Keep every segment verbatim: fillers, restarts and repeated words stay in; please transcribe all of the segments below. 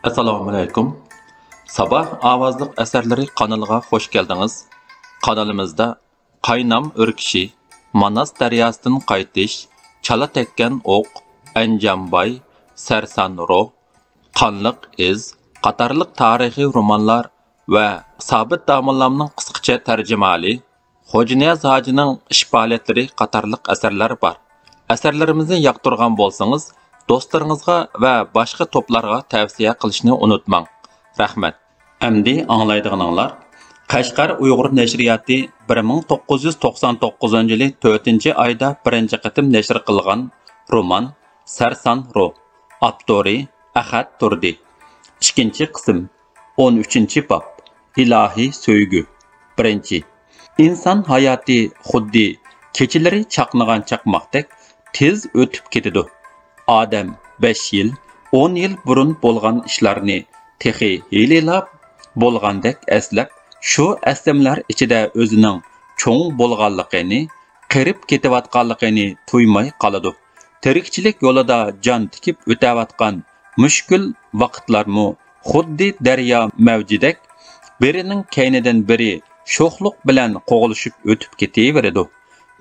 ئەسسالامۇئەلەيكۇم. ساباھ ئاۋازلىق ئەسەرلىرى قانىلىغا خوش كەلدىڭىز. قانىلىمىزدا قاينام ئۆركىشى، ماناس دەرياسىدىن قايتىش، چالا تەگكەن ئوق، ئەنجانباي، سەرسان روھ، قانلىق ئىز قاتارلىق تارىخىي رومانلار ۋە سابىت داموللامنىڭ قىسقىچە تەرجىمىھالى، خوجانىياز ھاجىنىڭ ئىش پائالىيەتلىرى قاتارلىق ئەسەرلەر بار. ئەسەرلىرىمىزنى ياقتۇرغان بولسىڭىز، دوستلىرىڭىزغا ۋە باشقا توپلارغا تەۋسىيە قىلىشنى ئۇنتۇماڭ. رەھمەت. ئەمدى ئاڭلايدىغىنىڭلار قەشقەر ئۇيغۇر نەشرىياتى بىر مىڭ توققۇز يۈز توقسان توققۇزىنچى يىلى تۆتىنچى ئايدا بىرىنچى قېتىم نەشر قىلغان رومان سەرسان روھ. ئاپتورى ئەخەت تۇردى. ئىككىنچى قىسىم، ئون ئۈچىنچى باب، ئىلاھىي سۆيگۈ. بىرىنچى، ئىنسان ھاياتى خۇددى كېچىلىرى چاقنىغان چاقماقتەك تېز ئۆتۈپ كېتىدۇ. ئادەم بەش يىل، ئون يىل بۇرۇن بولغان ئىشلارنى تېخى ھېلىلا بولغاندەك ئەسلەپ، شۇ ئەسلىمىلەر ئىچىدە ئۆزىنىڭ چوڭ بولغانلىقىنى، قېرىپ كېتىۋاتقانلىقىنى تۇيماي قالىدۇ. تىرىكچىلىك يولىدا جان تىكىپ ئۆتەۋاتقان مۈشكۈل ۋاقىتلارمۇ خۇددى دەريا مەۋجىدەك بىرىنىڭ كەينىدىن بىرى شوخلۇق بىلەن قوغلىشىپ ئۆتۈپ كېتىۋېرىدۇ.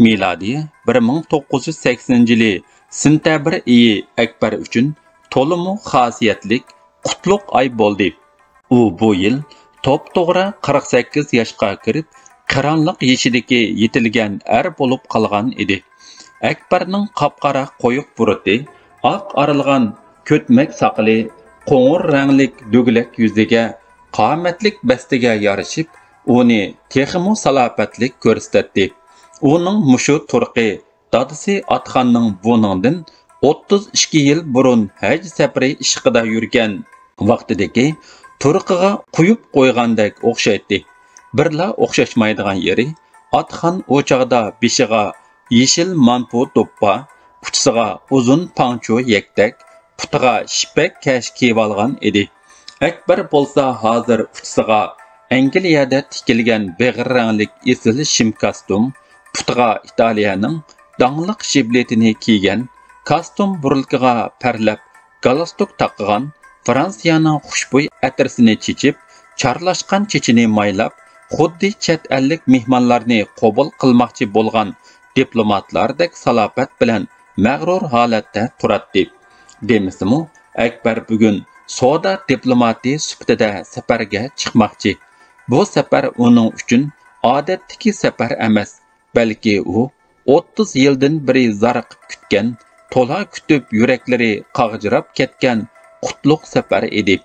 مىلادىي بىر مىڭ توققۇز يۈز سەكسىنىنچى يىلى سېنتەبىر ئېيى ئەكبەر ئۈچۈن تولىمۇ خاسىيەتلىك، قۇتلۇق ئاي بولدى. ئۇ بۇ يىل توپتوغرا قىرىق سەككىز ياشقا كىرىپ، قىرانلىق يېشىدىكى يېتىلگەن ئەر بولۇپ قالغان ئىدى. ئەكبەرنىڭ قاپقارا قويۇق بۇرۇتى، ئاق ئارىلغان كۆتمەك ساقىلى، قوڭۇر رەڭلىك دۈگىلەك يۈزىگە، قامەتلىك بەستىگە يارىشىپ، ئۇنى تېخىمۇ سالاپەتلىك كۆرسىتەتتى. ئۇنىڭ مۇشۇ تۇرقى دادىسى ئاتخاننىڭ بۇنىڭدىن ئوتتۇز ئىككى يىل بۇرۇن ھەج سەپىرى ئىشقىدا يۈرگەن ۋاقتىدىكى تۇرقىغا قويۇپ قويغاندەك ئوخشايتتى. بىرلا ئوخشاشمايدىغان يېرى، ئاتخان ئۇ چاغدا بېشىغا يېشىل مانپۇ دوپپا، ئۇچىسىغا ئۇزۇن پاڭچۇ يەكتەك، پۇتىغا شىپەك كەش كىيىۋالغان ئىدى. ئەكبەر بولسا ھازىر ئۇچىسىغا ئەنگلىيەدە تىكىلگەن بېغىر رەڭلىك ئېسىل شىم كاستۇم، پۇتىغا ئىتالىيەنىڭ داڭلىق شىبلىتىنى كىيگەن، كاستۇم بۇرۇلكىغا پەرلەپ گالستۇك تاقىغان، فرانسىيەنىڭ خۇشبۇي ئەتىرىسىنى چېچىپ، چارلاشقان چېچىنى مايلاپ، خۇددى چەت ئەللىك مېھمانلارنى قوبۇل قىلماقچى بولغان دىپلوماتلاردەك سالاپەت بىلەن مەغرۇر ھالەتتە تۇراتتى. دېمىسىمۇ، ئەكبەر بۈگۈن سودا دىپلوماتى سۈپىتىدە سەپەرگە چىقماقچى. بۇ سەپەر ئۇنىڭ ئۈچۈن ئادەتتىكى سەپەر ئەمەس، بەلكى ئۇ ئوتتۇز يىلدىن بېرى زارىقىپ كۈتكەن، تولا كۈتۈپ يۈرەكلىرى قاغجىراپ كەتكەن قۇتلۇق سەپەر ئىدى.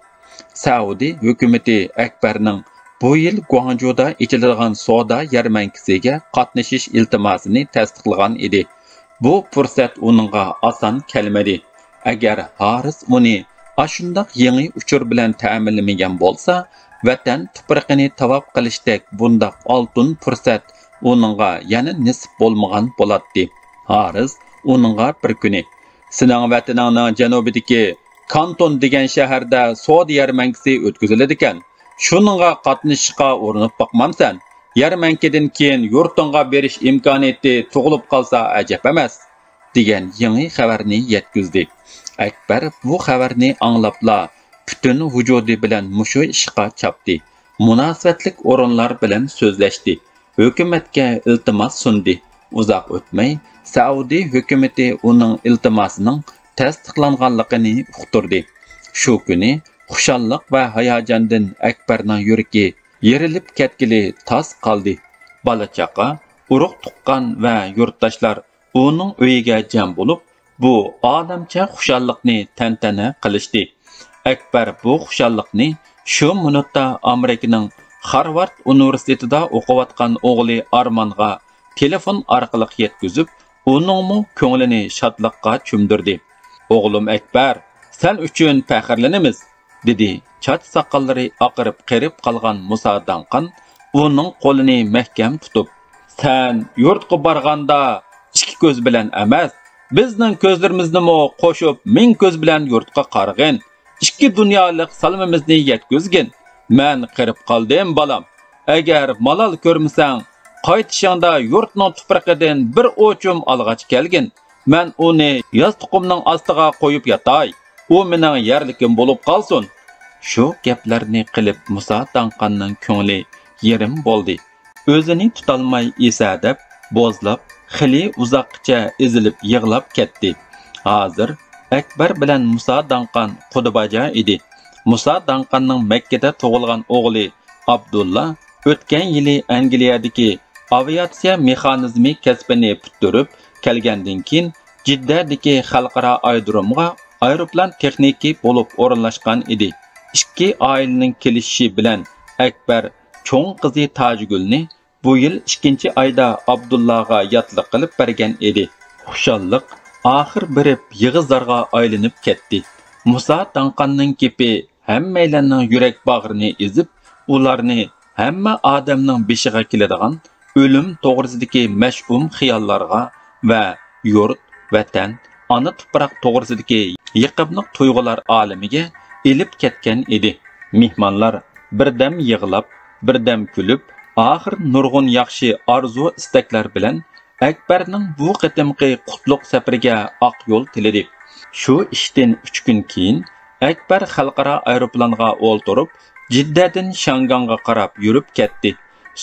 سەئۇدى ھۆكۈمىتى ئەكبەرنىڭ بۇ يىل گۇاڭجۇدا ئېچىلىدىغان سودا يەرمەنكىسىگە قاتنىشىش ئىلتىماسىنى تەستىقلىغان ئىدى. بۇ پۇرسەت ئۇنىڭغا ئاسان كەلمىدى. ئەگەر ھارىس ئۇنى ئاشۇنداق يېڭى ئۇچۇر بىلەن تەمىنلىمىگەن بولسا، ۋەتەن تۇپرىقىنى تاۋاپ قىلىشتەك بۇنداق ئالتۇن پۇرسەت ئۇنىڭغا يەنە نېسىپ بولمىغان بولاتتى. ھارىس ئۇنىڭغا بىر كۈنى، سېنىڭ ۋەتىنىڭنىڭ جەنۇبىدىكى كانتون دېگەن شەھەردە سودا يەرمەنكىسى ئۆتكۈزۈلىدىكەن، شۇنىڭغا قاتنىشىشقا ئۇرۇنۇپ باقمامسەن؟ يەرمەنكىدىن كېيىن يۇرتۇڭغا بېرىش ئىمكانىيىتى تۇغۇلۇپ قالسا ئەجەب ئەمەس، دېگەن يېڭى خەۋەرنى يەتكۈزدى. ئەكبەر بۇ خەۋەرنى ئاڭلاپلا پۈتۈن ۋۇجۇدى بىلەن مۇشۇ ئىشقا چاپتى. مۇناسىۋەتلىك ئورۇنلار بىلەن سۆزلەشتى. ھۆكۈمەتكە ئىلتىماس سۇندى. ئۇزاق ئۆتمەي، سەئۇدى ھۆكۈمىتى ئۇنىڭ ئىلتىماسىنىڭ تەستىقلانغانلىقىنى ئۇقتۇردى. شۇ كۈنى خۇشاللىق ۋە ھاياجاندىن ئەكبەرنىڭ يۈرىكى يېرىلىپ كەتكىلى تاس قالدى. بالا-چاقا، ئۇرۇق-تۇغقان ۋە يۇرتداشلار ئۇنىڭ ئۆيىگە جەم بولۇپ، بۇ ئالەمچە خۇشاللىقنى تەنتەنە قىلىشتى. ئەكبەر بۇ خۇشاللىقنى شۇ مىنۇتتا ئامېرىكىنىڭ خارۋارد ئۇنىۋېرسىتېتىدا ئوقۇۋاتقان ئوغلى ئارمانغا تېلېفون ئارقىلىق يەتكۈزۈپ، ئۇنىڭمۇ كۆڭلىنى شادلىققا چۆمدۈردى. «ئوغلۇم ئەكبەر، سەن ئۈچۈن پەخىرلىنىمىز!» دېدى چاچ ساقاللىرى ئاقىرىپ قېرىپ قالغان مۇسا داڭقان ئۇنىڭ قولىنى مەھكەم تۇتۇپ. «سەن يۇرتقا بارغاندا ئىككى كۆز بىلەن ئەمەس، بىزنىڭ كۆزلىرىمىزنىمۇ قوشۇپ مىڭ كۆز بىلەن يۇرتقا قارىغىن، ئىككى دۇنيالىق سالىمىمىزنى يەتكۈزگىن. مەن قېرىپ قالدىم، بالام. ئەگەر مالال كۆرمىسەڭ، قايتىشىڭدا يۇرتنىڭ تۇپرىقىدىن بىر ئوچۇم ئالغاچ كەلگىن. مەن ئۇنى ياستۇقۇمنىڭ ئاستىغا قويۇپ ياتاي. ئۇ مېنىڭ يەرلىكىم بولۇپ قالسۇن.» شۇ گەپلەرنى قىلىپ مۇسا داڭقاننىڭ كۆڭلى يېرىم بولدى. ئۆزىنى تۇتالماي ئېسەدەپ، بوزلاپ، خېلى ئۇزاققىچە ئېزىلىپ يىغلاپ كەتتى. ھازىر ئەكبەر بىلەن مۇسا داڭقان قۇدا باجا ئىدى. مۇسا داڭقاننىڭ مەككىدە تۇغۇلغان ئوغلى ئابدۇللا ئۆتكەن يىلى ئەنگلىيەدىكى ئاۋىئاتسىيە مېخانىزمى كەسپىنى پۈتتۈرۈپ كەلگەندىن كېيىن، جىددەدىكى خەلقئارا ئايرودرومغا ئايروپىلان تېخنىكى بولۇپ ئورۇنلاشقان ئىدى. ئىككى ئائىلىنىڭ كېلىشىشى بىلەن ئەكبەر چوڭ قىزى تاجىگۈلنى بۇ يىل ئىككىنچى ئايدا ئابدۇللاغا ياتلىق قىلىپ بەرگەن ئىدى. خۇشاللىق ئاخىر بېرىپ يىغا-زارغا ئايلىنىپ كەتتى. مۇسا داڭقاننىڭ گېپى ھەممەيلەننىڭ يۈرەك باغرىنى ئېزىپ، ئۇلارنى ھەممە ئادەمنىڭ بېشىغا كېلىدىغان ئۆلۈم توغرىسىدىكى مەشئۇم خىياللارغا ۋە يۇرت، ۋەتەن، ئانا تۇپراق توغرىسىدىكى يېقىملىق تۇيغۇلار ئالىمىگە ئېلىپ كەتكەن ئىدى. مېھمانلار بىردەم يىغلاپ، بىردەم كۈلۈپ، ئاخىر نۇرغۇن ياخشى ئارزۇ-ئىستەكلەر بىلەن ئەكبەرنىڭ بۇ قېتىمقى قۇتلۇق سەپىرىگە ئاق يول تىلىدى. شۇ ئىشتىن ئۈچ كۈن كېيىن ئەكبەر خەلقئارا ئايروپىلانغا ئولتۇرۇپ، جىددەدىن شياڭگاڭغا قاراپ يۈرۈپ كەتتى.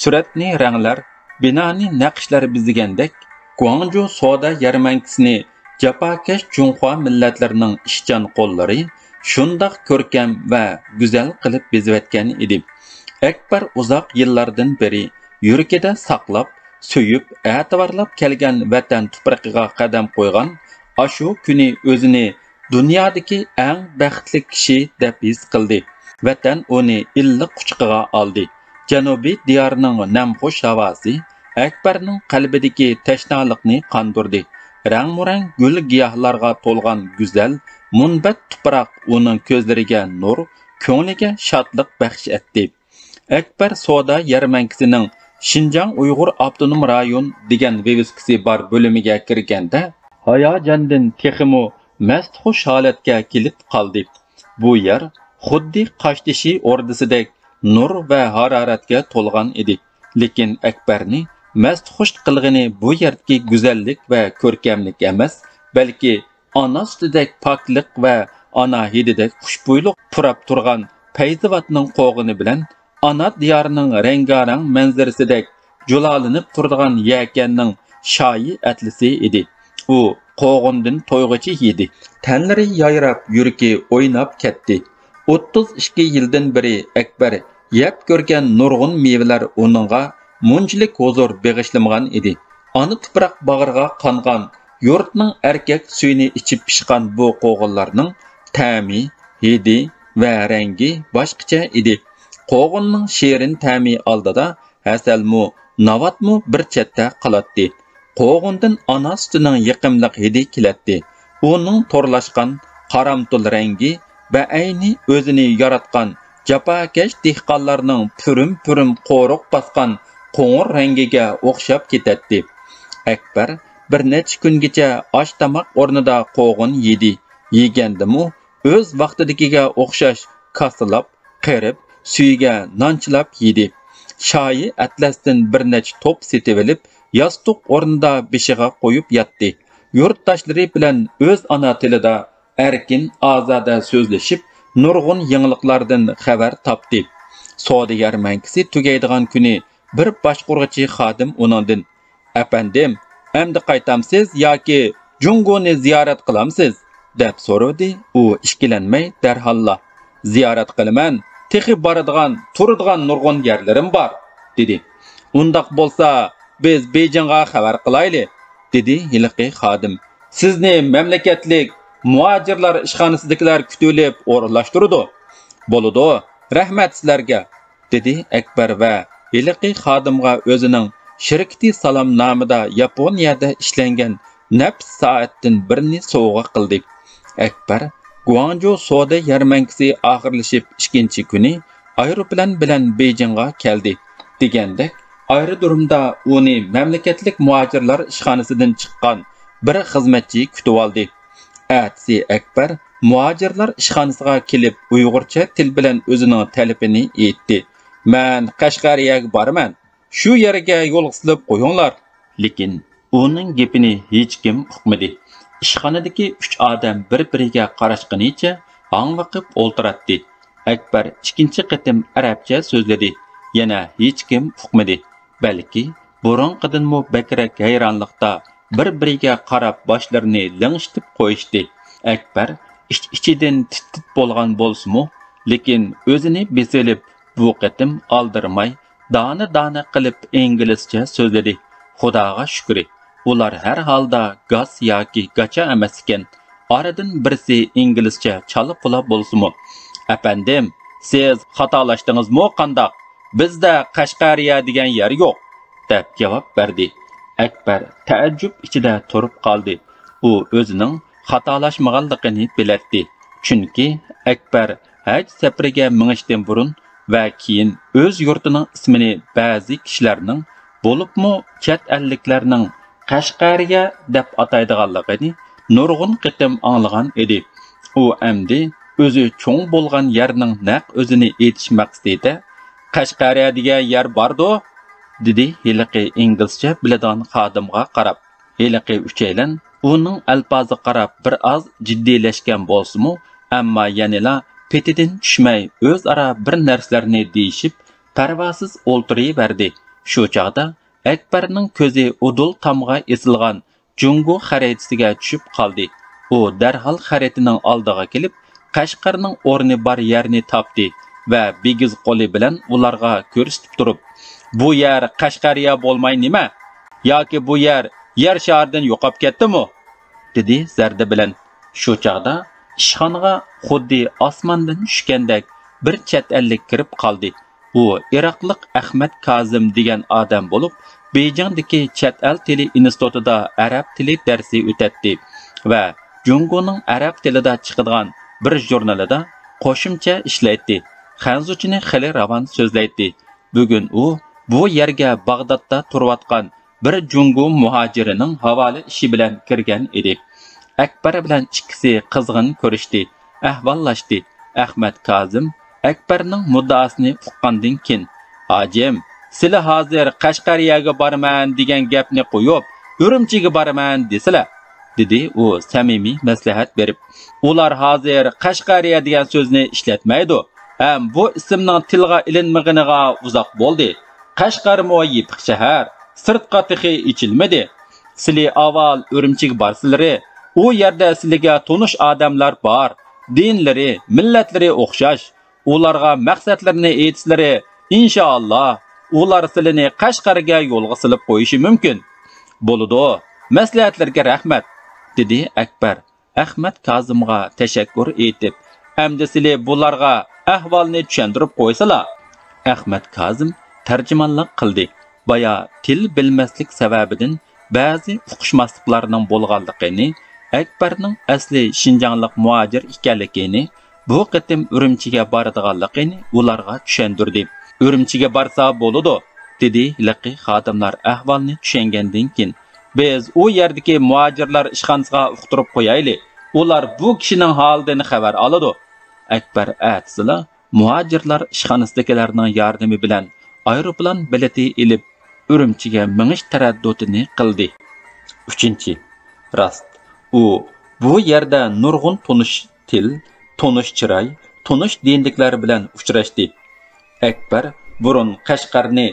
سۈرەتنى رەڭلەر، بىنانى نەقىشلەر بېزىگەندەك، گۇاڭجۇ سودا يەرمەنكىسىنى جاپاكەش جۇڭخۇا مىللەتلىرىنىڭ ئىشچان قوللىرى شۇنداق كۆركەم ۋە گۈزەل قىلىپ بېزىۋەتكەن ئىدى. ئەكبەر ئۇزاق يىللاردىن بېرى يۈرىكىدە ساقلاپ، سۆيۈپ، ئەتىۋارلاپ كەلگەن ۋەتەن تۇپرىقىغا قەدەم قويغان ئاشۇ كۈنى ئۆزىنى دۇنيادىكى ئەڭ بەختلىك كىشى دەپ ھېس قىلدى. ۋەتەن ئۇنى ئىللىق قۇچىقىغا ئالدى. جەنۇبىي دىيارنىڭ نەمخۇش ھاۋاسى ئەكبەرنىڭ قەلبىدىكى تەشنالىقنى قاندۇردى. رەڭمۇرەڭ گۈل-گىياھلارغا تولغان گۈزەل، مۇنبەت تۇپراق ئۇنىڭ كۆزلىرىگە نۇر، كۆڭلىگە شادلىق بەخش ئەتتى. ئەكبەر سودا يەرمەنكىسىنىڭ شىنجاڭ ئۇيغۇر ئاپتونوم رايون دېگەن ۋىۋىسكىسى بار بۆلۈمىگە كىرگەندە، ھاياجاندىن تېخىمۇ مەستخۇش ھالەتكە كېلىپ قالدى. بۇ يەر خۇددى قاشتېشى ئوردىسىدەك نۇر ۋە ھارارەتكە تولغان ئىدى. لېكىن ئەكبەرنى مەستخۇش قىلغىنى بۇ يەردىكى گۈزەللىك ۋە كۆركەملىك ئەمەس، بەلكى ئانا سۈتىدەك پاكلىق ۋە ئانا ھىدىدەك خۇشبۇيلۇق پۇراپ تۇرغان پەيزىۋاتنىڭ قوغۇنى بىلەن ئانا دىيارنىڭ رەڭگارەڭ مەنزىرىسىدەك جۇلالىنىپ تۇرىدىغان يەكەننىڭ شايى ئەتلىسى ئىدى. ئۇ قوغۇندىن تويغۇچە يېدى. تەنلىرى يايراپ، يۈرىكى ئويناپ كەتتى. ئوتتۇز ئىككى يىلدىن بېرى ئەكبەر يەپ كۆرگەن نۇرغۇن مېۋىلەر ئۇنىڭغا مۇنچىلىك ھۇزۇر بېغىشلىمىغان ئىدى. ئانا تۇپراق باغرىغا قانغان، يۇرتنىڭ ئەركەك سۈيىنى ئىچىپ پىشقان بۇ قوغۇنلارنىڭ تەمى، ھىدى ۋە رەڭگى باشقىچە ئىدى. قوغۇننىڭ شېرىن تەمى ئالدىدا ھەسەلمۇ، ناۋاتمۇ بىر چەتتە قالاتتى. قوغۇندىن ئانا سۈتىنىڭ يېقىملىق ھىدى كېلەتتى. ئۇنىڭ تورلاشقان قارامتۇل رەڭگى بەئەينى ئۆزىنى ياراتقان جاپاكەش دېھقانلارنىڭ پۈرۈم-پۈرۈم قورۇق باسقان قوڭۇر رەڭگىگە ئوخشاپ كېتەتتى. ئەكبەر بىر نەچچە كۈنگىچە ئاش-تاماق ئورنىدا قوغۇن يېدى. يېگەندىمۇ ئۆز ۋاقتىدىكىگە ئوخشاش كاسىلاپ، قېرىپ، سۈيىگە نان چىلاپ يېدى. شايى ئەتلەستىن بىر نەچچە توپ سېتىۋېلىپ، ياستۇق ئورنىدا بېشىغا قويۇپ ياتتى. يۇرتداشلىرى بىلەن ئۆز ئانا تىلىدا ئەركىن، ئازادە سۆزلىشىپ، نۇرغۇن يېڭىلىقلاردىن خەۋەر تاپتى. سودا يەرمەنكىسى تۈگەيدىغان كۈنى بىر باشقۇرغۇچى خادىم ئۇنىڭدىن، «ئەپەندىم، ئەمدى قايتامسىز ياكى جۇڭگونى زىيارەت قىلامسىز؟» دەپ سورىدى. ئۇ ئىككىلەنمەي دەرھاللا، «زىيارەت قىلىمەن، تېخى بارىدىغان، تۇرىدىغان نۇرغۇن يەرلىرىم بار» دېدى. «ئۇنداق بولسا، بىز بېيجىڭغا خەۋەر قىلايلى» دېدى ھېلىقى خادىم. «سىزنى مەملىكەتلىك مۇھاجىرلار ئىشخانىسىدىكىلەر كۈتۈۋېلىپ ئورۇنلاشتۇرىدۇ.» «بولىدۇ، رەھمەت سىلەرگە» دېدى ئەكبەر ۋە ھېلىقى خادىمغا ئۆزىنىڭ شىركىتى سالامنامىدا ياپونىيەدە ئىشلەنگەن نەپىس سائەتتىن بىرنى سوۋغا قىلدى. ئەكبەر گۇاڭجۇ سودا يەرمەنكىسى ئاخىرلىشىپ ئىككىنچى كۈنى ئايروپىلان بىلەن بېيجىڭغا كەلدى. دېگەندەك، ئايرودرومدا ئۇنى مەملىكەتلىك مۇھاجىرلار ئىشخانىسىدىن چىققان بىر خىزمەتچى كۈتۈۋالدى. ئەتىسى ئەكبەر مۇھاجىرلار ئىشخانىسىغا كېلىپ، ئۇيغۇرچە تىل بىلەن ئۆزىنىڭ تەلىپىنى ئېيتتى. «مەن قەشقەرىيەگە بارىمەن. شۇ يەرگە يولغا سېلىپ قويۇڭلار.» لېكىن ئۇنىڭ گېپىنى ھېچكىم ئۇقمىدى. ئىشخانىدىكى ئۈچ ئادەم بىر-بىرىگە قاراشقىنىچە ھاڭۋېقىپ ئولتۇراتتى. ئەكبەر ئىككىنچى قېتىم ئەرەبچە سۆزلىدى. يەنە ھېچكىم ئۇقمىدى. بەلكى بۇرۇنقىدىنمۇ بەكرەك ھەيرانلىقتا بىر-بىرىگە قاراپ باشلىرىنى لىڭشىتىپ قويۇشتى. ئەكبەر ئىچ-ئىچىدىن تىت-تىت بولغان بولسىمۇ، لېكىن ئۆزىنى بېسىۋېلىپ، بۇ قېتىم ئالدىرىماي، دانە-دانە قىلىپ ئىنگلىزچە سۆزلىدى. خۇداغا شۈكرى، ئۇلار ھەر ھالدا گاس ياكى گاچا ئەمەس ئىكەن. ئارىدىن بىرسى ئىنگلىزچە چالا-پۇلا بولسىمۇ، «ئەپەندىم، سىز خاتالاشتىڭىزمۇ قانداق؟ بىزدە قەشقەرىيە دېگەن يەر يوق» دەپ جاۋاب بەردى. ئەكبەر تەئەججۈپ ئىچىدە تۇرۇپ قالدى. ئۇ ئۆزىنىڭ خاتالاشمىغانلىقىنى بىلەتتى. چۈنكى ئەكبەر ھەج سەپىرىگە مېڭىشتىن بۇرۇن ۋە كېيىن ئۆز يۇرتىنىڭ ئىسمىنى بەزى كىشىلەرنىڭ، بولۇپمۇ چەت ئەللىكلەرنىڭ قەشقەرىيە دەپ ئاتايدىغانلىقىنى نۇرغۇن قېتىم ئاڭلىغان ئىدى. ئۇ ئەمدى ئۆزى چوڭ بولغان يەرنىڭ نەق ئۆزىنى ئېيتىش مەقسىتىدە، «قەشقەرىيە دېگەن يەر باردۇ؟» دېدى ھېلىقى ئىنگلىزچە بىلىدىغان خادىمغا قاراپ. ھېلىقى ئۈچەيلەن ئۇنىڭ ئەلپازىغا قاراپ بىر ئاز جىددىيلەشكەن بولسىمۇ، ئەمما يەنىلا پېتىدىن چۈشمەي ئۆزئارا بىر نەرسىلەرنى دېيىشىپ، پەرۋاسىز ئولتۇرۇۋەردى. شۇ چاغدا ئەكبەرنىڭ كۆزى ئۇدۇل تامغا ئېسىلغان جۇڭگو خەرىتىسىگە چۈشۈپ قالدى. ئۇ دەرھال خەرىتىنىڭ ئالدىغا كېلىپ، قەشقەرنىڭ ئورنى بار يەرنى تاپتى ۋە بىگىز قولى بىلەن ئۇلارغا كۆرسىتىپ تۇرۇپ، «بۇ يەر قەشقەرىيە بولماي نېمە؟ ياكى بۇ يەر يەر شارىدىن يوقاپ كەتتىمۇ؟» دېدى زەردە بىلەن. شۇ چاغدا ئىشخانىغا خۇددى ئاسماندىن چۈشكەندەك بىر چەت ئەللىك كىرىپ قالدى. ئۇ ئىراقلىق ئەخمەت كازىم دېگەن ئادەم بولۇپ، بېيجىڭدىكى چەت ئەل تىلى ئىنستىتۇتىدا ئەرەب تىلى دەرسى ئۆتەتتى ۋە جۇڭگونىڭ ئەرەب تىلىدا چىقىدىغان بىر ژۇرنىلىدا قوشۇمچە ئىشلەيتتى. خەنزۇچىنى خېلى راۋان سۆزلەيتتى. بۈگۈن ئۇ بۇ يەرگە باغدادتا تۇرۇۋاتقان بىر جۇڭگو مۇھاجىرىنىڭ ھاۋالە ئىشى بىلەن كىرگەن ئىدى. ئەكبەر بىلەن ئىككىسى قىزغىن كۆرۈشتى، ئەھۋاللاشتى. ئەخمەت كازىم ئەكبەرنىڭ مۇددىئاسىنى ئۇققاندىن كېيىن، «ھاجىم، سىلى ھازىر قەشقەرىيەگە بارىمەن دېگەن گەپنى قويۇپ، ئۈرۈمچىگە بارىمەن دېسىلە» دېدى ئۇ سەمىمىي مەسلىھەت بېرىپ. «ئۇلار ھازىر قەشقەرىيە دېگەن سۆزنى ئىشلەتمەيدۇ. ھەم بۇ ئىسىمنىڭ تىلغا ئېلىنمىغىنىغا ئۇزاق بولدى. قەشقەرمۇ يېپىق شەھەر، سىرتقا تېخى ئېچىلمىدى. سىلى ئاۋۋال ئۈرۈمچىگە بارسىلىرى، ئۇ يەردە سىلىگە تونۇش ئادەملەر بار، دىنلىرى، مىللەتلىرى ئوخشاش. ئۇلارغا مەقسەتلىرىنى ئېيتسىلىرى، ئىنشائاللا، ئۇلار سىلىنى قەشقەرگە يولغا سېلىپ قويۇشى مۇمكىن.» «بولىدۇ، مەسلىھەتلىرىگە رەھمەت» دېدى ئەكبەر ئەخمەت كازىمغا تەشەككۈر ئېيتىپ. «ئەمدى سىلى بۇلارغا ئەھۋالنى چۈشەندۈرۈپ قويسىلا.» ئەخمەت كازىم تەرجىمانلىق قىلدى. بايا تىل بىلمەسلىك سەۋەبىدىن بەزى ئۇقۇشماسلىقلارنىڭ بولغانلىقىنى، ئەكبەرنىڭ ئەسلى شىنجاڭلىق مۇھاجىر ئىكەنلىكىنى، بۇ قېتىم ئۈرۈمچىگە بارىدىغانلىقىنى ئۇلارغا چۈشەندۈردى. «ئۈرۈمچىگە بارسا بولىدۇ» دېدى ھېلىقى خادىملار ئەھۋالنى چۈشەنگەندىن كېيىن. «بىز ئۇ يەردىكى مۇھاجىرلار ئىشخانىسىغا ئۇقتۇرۇپ قويايلى، ئۇلار بۇ كىشىنىڭ ھالىدىن خەۋەر ئالىدۇ.» ئەكبەر ئەتىسىلا مۇھاجىرلار ئىشخانىسىدىكىلەرنىڭ ياردىمى بىلەن ئايروپىلان بېلىتى ئېلىپ، ئۈرۈمچىگە مېڭىش تەرەددۇتىنى قىلدى. ئۈچىنچى، راست، ئۇ بۇ يەردە نۇرغۇن تونۇش تىل، تونۇش چىراي، تونۇش دىندىكىلەر بىلەن ئۇچراشتى. ئەكبەر بۇرۇن قەشقەرنى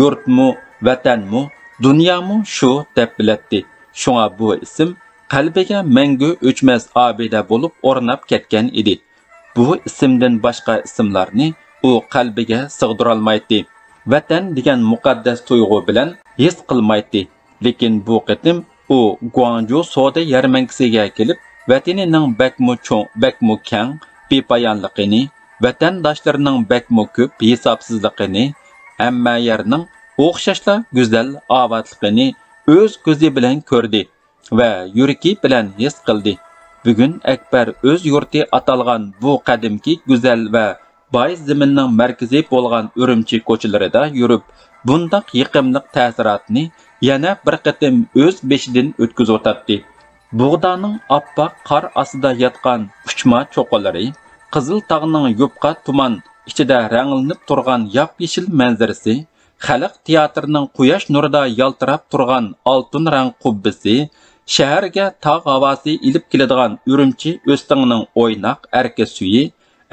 يۇرتمۇ، ۋەتەنمۇ، دۇنيامۇ شۇ دەپ بىلەتتى. شۇڭا بۇ ئىسىم قەلبىگە مەڭگۈ ئۆچمەس ئابىدە بولۇپ ئورناپ كەتكەن ئىدى. بۇ ئىسىمدىن باشقا ئىسىملارنى ئۇ قەلبىگە سىغدۇرالمايتتى. ۋەتەن دېگەن مۇقەددەس تۇيغۇ بىلەن ھېس قىلمايتتى. لېكىن بۇ قېتىم ئۇ گۇاڭجۇ سودا يەرمەنكىسىگە كېلىپ، ۋەتىنىنىڭ بەكمۇ چوڭ، بەكمۇ كەڭ، بىپايانلىقىنى، ۋەتەنداشلىرىنىڭ بەكمۇ كۆپ، ھېسابسىزلىقىنى، ھەممە يەرنىڭ ئوخشاشلا گۈزەل ئاۋاتلىقىنى ئۆز كۆزى بىلەن كۆردى ۋە يۈرىكى بىلەن ھېس قىلدى. بۈگۈن ئەكبەر ئۆز يۇرتى ئاتالغان بۇ قەدىمكى گۈزەل ۋە باي زېمىننىڭ مەركىزى بولغان ئۈرۈمچى كوچىلىرىدا يۈرۈپ، بۇنداق يېقىملىق تەسىراتنى يەنە بىر قېتىم ئۆز بېشىدىن ئۆتكۈزۈۋاتاتتى. بۇغدانىڭ ئاپئاق قار ئاستىدا ياتقان ئۇچما چوققىلىرى، قىزىل تاغنىڭ يۇپقا تۇمان ئىچىدە رەڭلىنىپ تۇرغان ياپيېشىل مەنزىرىسى، خەلق تىياتىرىنىڭ قۇياش نۇرىدا يالتىراپ تۇرغان ئالتۇن رەڭ قۇببىسى، شەھەرگە تاغ ھاۋاسى ئېلىپ كېلىدىغان ئۈرۈمچى ئۆستىڭىنىڭ ئويناق ئەركە سۈيى،